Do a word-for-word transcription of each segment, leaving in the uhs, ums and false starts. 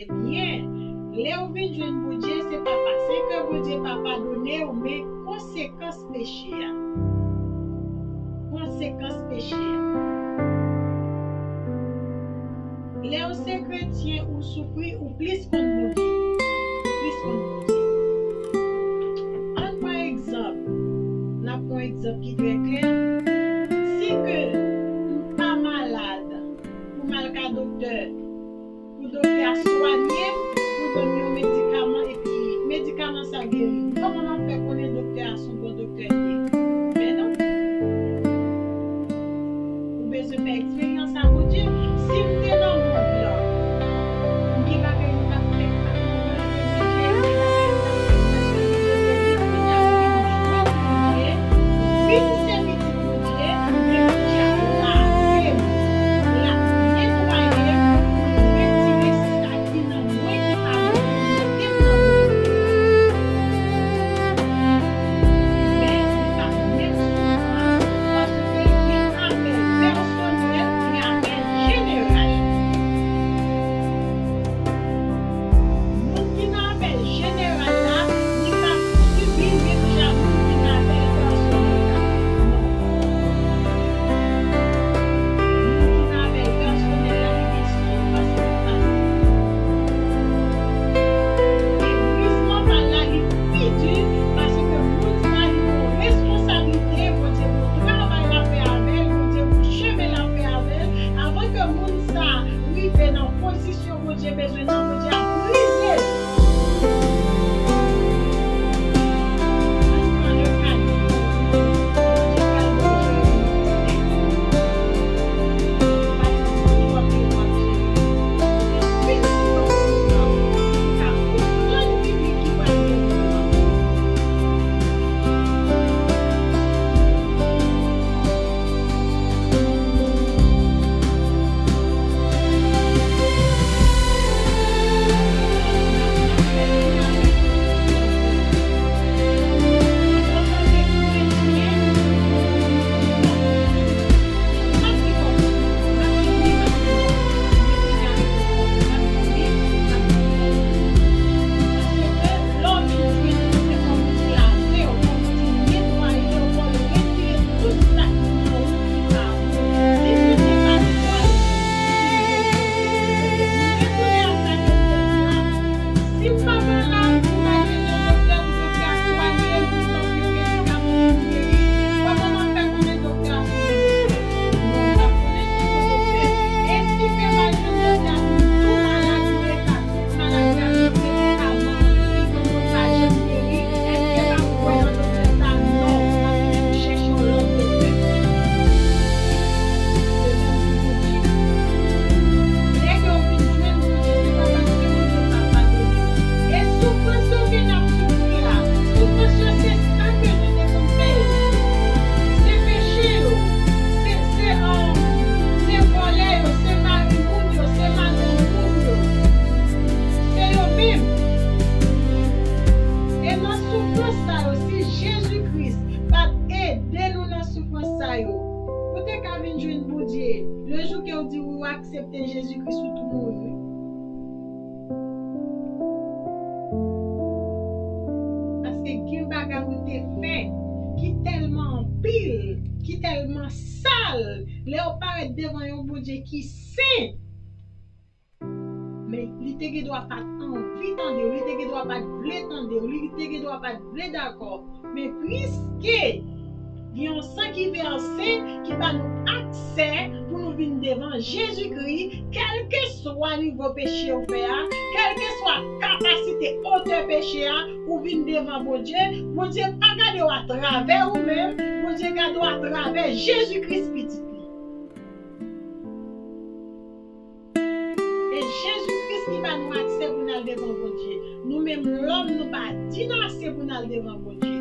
Ebyen, lè w vin jwenn Bondye, se pa paske Bondye pa padone w, men konsekans peche a. Konsekans peche a. Lè w se kretyen, ou soufri, ou plis konn Bondye. Ou plis konn Bondye. Ann pran egzanp. N ap pran egzanp ki trè klè. Si ke m pa malad, pou m al ka doktè, pou doktè a swanye m, pou l ban m yon medikaman, epi medikaman sa geri m. Kòman m ap fè konnen doktè a se yon bon doktè li ye? Men non. Ou bezwen fè eksperyans a Bondye. Si m te nan mond lan, m gen bagay m t ap fè k pa t nan volonte Bondye, m gen bagay m t ap fè k pa t nan volonte li, kounye a m vin jwenn Bondye, vin se pitit Bondye, men Bondye ap lave m, l ap netwaye m pou l retire sa ki nan mwen ki pa bon pou l mete m nan volonte l. Men li pa menm soufrans, paske gen apèl pèsonèl, gen apèl jeneral. Moun ki nan apèl jeneral la, li ka sibi menm jan moun ki nan apèl pèsonèl la. Non. Moun ki nan apèl pèsonèl la, li gen soufrans li pase. E brizman pa l la, li pi di, paske moun sa, li gen yon responsablite, Bondye gen yon travay l ap fè avè l, Bondye gen yon chemen l ap fè avè l. Avan ke moun sa rive nan pozisyon Bondye bezwen nan, Bondye ap brize l. Ann pran le ka de Bondye pral jere yon konsèy. Pase tout w ap jere w ap jere. Ensuite, ou ka konprann piblik ki pral jere w an. Lè w vin jwenn Bondye, kòm ou di lave w, kòm ou di netwaye w, kòm ou retire tout sa ki nan ou ki pa bon. Si Bondye pa netwaye w, si Bondye pa netwaye w, retounen a sa ke m te di a. Si m pa malad, pou m al jwenn yon doktè, pou doktè a swanye m, pou l ban m yon medikaman pou m geri, kòman m ap fè konnen doktè a se yon bon doktè? Non, m p ap konnen si l se yon bon doktè. E si ke m al jwenn doktè a, si m tou malad, m rete ak Maladi a, tout medikaman ki fè moun pa janm geri, èske m ap kwè nan doktè sa? Non, m ap chèche yon lòt doktè. Se sa m di Bondye. Lè ke w vin jwenn Bondye, se pa paske Bondye pa padone. E soufrans yo ke n ap soufri la, soufrans yo se sa ke nou te konn fè yo. Se peche yo, se, se, um, se vòlè yo, se mari moun yo, se madanm moun yo. Se yo menm. E nan soufrans sa yo, si Jezi Kris pa t ede nou nan soufrans sa yo, nou te ka vin jwenn Bondye. Le jou ke w di ou aksepte Jezi Kris, ou tou mouri. Paske gen bagay ou te fè ki tèlman anpil, ki tèlman sal, lè w parèt devan yon Bondye ki sen, men li te gen dwa pa t anvi tande w, li te gen dwa pa t vle tande w, li te gen dwa pa t vle dakò. Men piske gen yon san ki vèse, ki ba nou aksè pou nou vin devan Jezikri, kèlkeswa nivo peche ou fè a, kèlkeswa kapasite, otè peche a, ou vin devan Bondye, Bondye pa gade w atravè ou menm, Bondye gade w atravè Jezikri, Pitit li. E Jezi Kris ki ba nou aksè pou n al devan Bondye. Nou menm lòm, nou pa dign ase pou n al devan Bondye.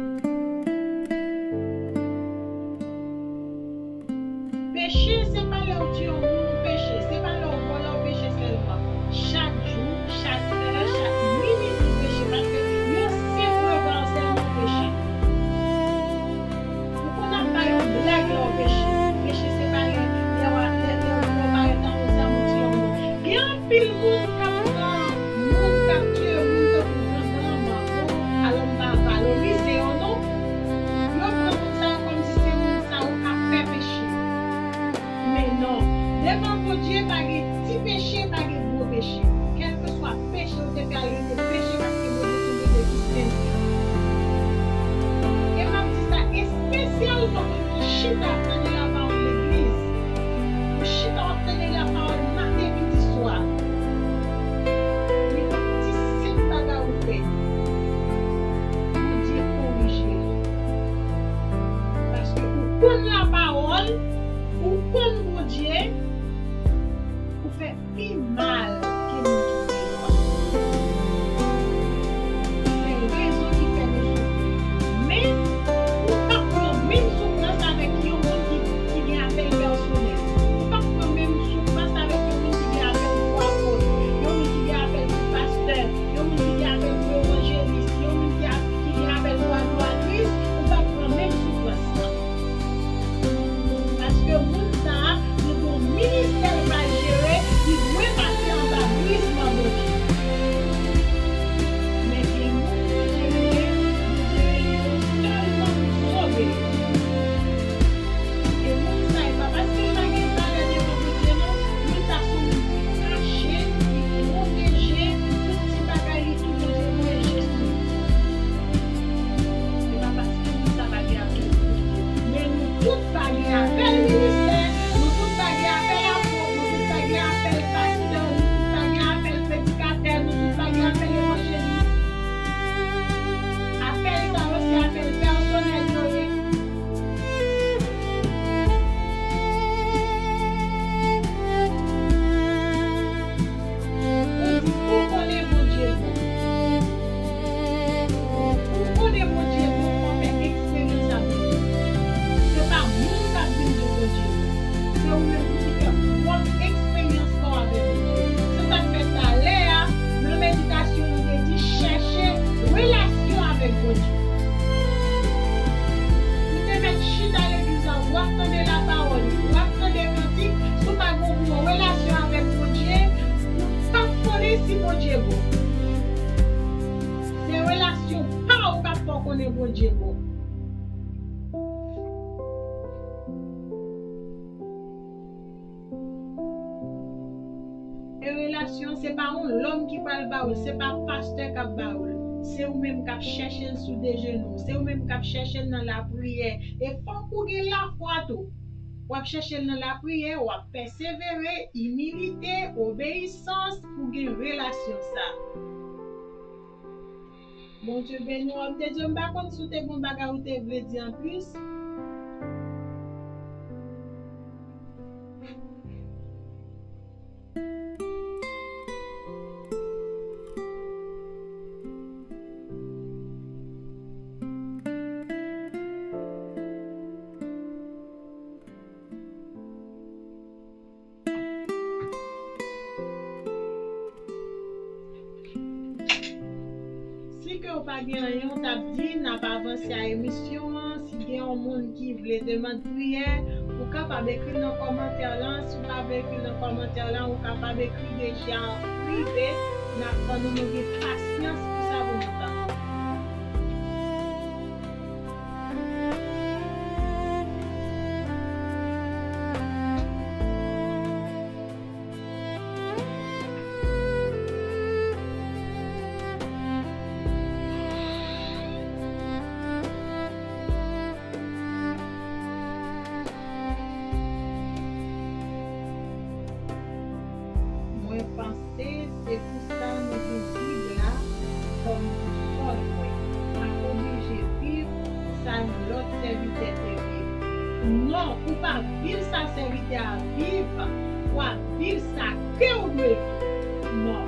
Peche, se pa lè w tiye yon moun ou peche, se pa lè w vòlè ou peche sèlman. Chak jou, chak lè, chak minit ou peche, paske yon senp rega w sèlman ou peche. Ou konn ap bay yon blag lè w peche. Peche se pa lè, lè w, lè, lè, lè w parèt an yon zam ou tiye yon moun. Gen anpil moun k ap pran te al rete peche, paske Bondye se yon Bondye ki sen. E m ap di sa espesyalman moun ki chita ap tande lapawòl legliz, ou chita w ap tande lapawòl maten, midi, swa. Li gon ti senp bagay ou fè, Bondye korije l. Paske ou konn lapawòl, ou konn Bondye, ou fè pi mal ke moun ki gen lwa. Se rezon ki fè nou soufri. Men, ou p ap pran menm soufrans avèk yon moun ki, ki gen apèl pèsonèl. Ou p ap pran menm soufrans avèk yon moun ki gen apèl pou apot, yon moun ki gen apèl pou pastè, yon moun ki gen apèl pou evanjelis, yon moun ki a, ki gen apèl pou adouratris, ou p ap pran menm soufrans lan. Paske moun sa a, li gon ministè l pral jere, li dwe pase anba grizman Bondye. Men gen moun Bondye renmen, Bondye renmen yo sèlman pou sove yo. E moun sa, e pa paske l pa gen valè devan Bondye non, moun sa se yon moun ki kache, ki pwoteje, tout ti bagay li tou Bondye voye je sou li. E pa paske moun sa pa gen apèl. Men nou tout pa gen apèl ministè, nou tout pa gen apèl apot, nou tout pa gen apèl pastè, nou tout pa gen apèl predikatè, nou tout pa gen apèl evanjelis. Apèl sa yo se apèl pèsonèl yo ye. Ou di, ou konnen Bondye bon. Ou konnen Bondye bon, fò w fè eksperyans avèk Bondye. Se pa moun k ap vin di w Bondye bon. Se ou menm ki fè pwòp eksperyans pa w avèk Bondye. Se sa k fè talè a, nan meditasyon, nou te di chèche relasyon avèk Bondye. Ou te mèt chita legliz la, w ap tande lapawòl, w ap tande kantik, si w pa gen yon bon relasyon avèk Bondye, ou p ap konnen si Bondye bon. Se relasyon pa w k ap fè w konnen Bondye bon. E relasyon, se pa yon lòm ki pral ba ou l, se pa pastè k ap ba ou l. Se ou menm k ap chèche l sou de jenou, se ou menm k ap chèche l nan lapriyè. E fòk ou gen lafwa tou. W ap chèche l nan lapriyè, w ap pèsevere, imilite, obeyisans pou gen relasyon sa. Bondye beni w. M te di w, m pa konn si w te gen yon bagay ou te vle di anplis. Si ke w pa gen anyen w t ap di, n ap avanse a emisyon an. Si gen yon moun ki vle demann priyè, ou kapab ekri l nan kòmantè lan. Si w pa vle ekri l nan kòmantè lan, ou kapab ekri deja prive. N ap tann ou, nou gen pasyans pou sa pou nou tann. Mwen panse se pou sa nou gen Bib la kòm bousòl mwen. M pa oblije viv sa yon lòt sèvitè te viv. Non, ou pa viv sa sèvitè a viv, w ap viv sa ke w dwe viv. Non.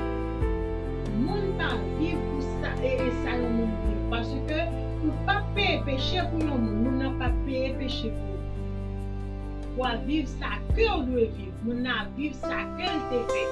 Moun pa viv pou sa, e, e sa yon moun viv. Paske ou p ap peye peche pou yon moun, moun nan p ap peye peche pou ou. W ap viv sa ke w dwe viv. Moun nan ap viv sa ke l te fè.